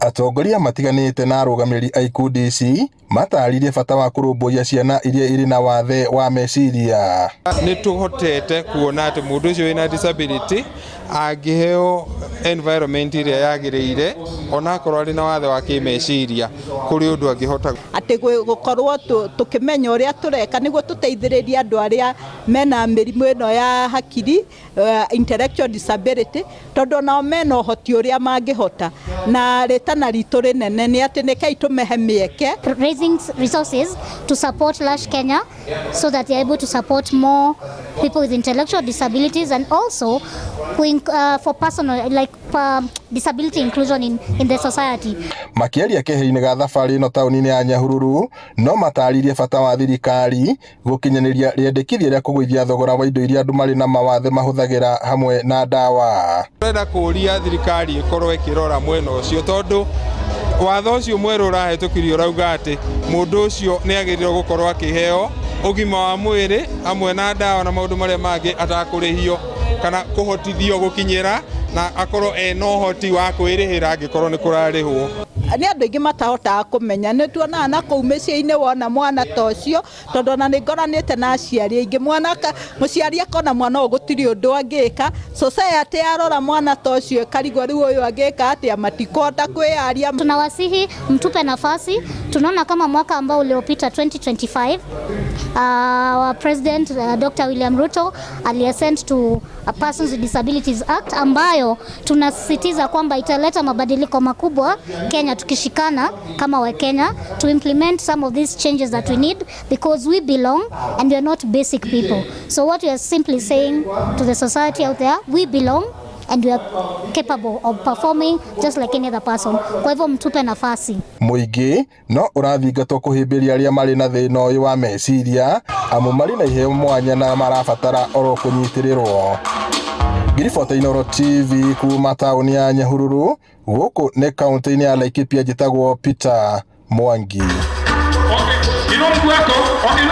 Atongoria matiganĩte na arũgamĩrĩri a ikundi ici matarĩrie bata wa kũrũmbũiya ciana iria irĩ na wathe wa meciria. Nĩ tũhotete kuona atĩ mũndũ ũcio wĩna disability angĩheo environment ĩrĩa yagĩrĩire, onakorwo arĩ na wathe wa kĩmeciria, kũrĩ ũndũ angĩhota. Atĩ gũkorwo tũkĩmenya ũrĩa tũreka nĩguo tũteithĩrĩrie andũ arĩa mena mĩrimũ ĩno ya hakiri, intellectual disability, tondũ nao mena ũhoti ũrĩa mangĩhota, na rĩtana ritũ rĩnene nĩ atĩ nĩkei tũmehe mĩeke. Raising resources to support Lash Kenya so that they're able to support more people with intellectual disabilities and also for personal, like, disability inclusion in the society. Makĩaria keheri-inĩ ga thabarĩ ĩno taũni-inĩ ya Nyahururu, no matarĩrie bata wa thirikari gũkinyanĩria rĩendekithia rĩa kũgũithia thogora wa indo iria andũ marĩ na mawathe mahũthagĩra hamwe na ndawa. Tũrenda kũria thirikari ĩkorwo ĩkĩrora mwena ũcio, tondũ watho ũcio mwerũ ũrahĩtũkirio ũrauga atĩ mũndũ ũcio nĩ agĩrĩirwo gũkorwo akĩheo ũgima wa mwĩrĩ hamwe na ndawa na maũndũ marĩa mangĩ atakũrĩhio kana kũhotithio gũkinyĩra, na akorwo ena ũhoti wa kwĩrĩhĩra angĩkorwo nĩ kũrarĩhwo. Nĩ andũ aingĩ matahotaga kũmenya. Nĩ tuonaga na kũu mĩciĩ-inĩ wona mwana ta ũcio, tondũ ona nĩ ngoranĩte na aciari aingĩ, mwana mũciari akona mwana ũyũ gũtirĩ ũndũ angĩka. Society yarora mwana ta ũcio ĩkarigwo, rĩu ũyũ angĩka atĩa? Matikũhota kwĩyaria. Tunawasihi mtupe nafasi. Tunaona kama mwaka ambao uliopita, 2025, our president, Dr. William Ruto, aliassent to a Persons with Disabilities Act, ambayo tunasisitiza kwamba italeta mabadiliko makubwa Kenya, tukishikana kama Wakenya to implement some of these changes that we need, because we belong and we are not basic people. So what we are simply saying to the society out there, we belong and we are capable of performing just like any other person. Kwa hivyo mtupe nafasi. Mũingĩ no ũrathingatwo kũhĩmbĩria arĩa marĩ na thĩna ũyũ wa meciria, amu marĩ na iheo mwanya na marabatara oro kũnyitĩrĩrwo. Ngiribota Inooro TV kuma taũni ya Nyahururu, gũkũ nĩ kaũntĩ-inĩ ya Laikipia, njĩtagwo Peter Mwangi. Okay, inua mguu wako. Okay, inua.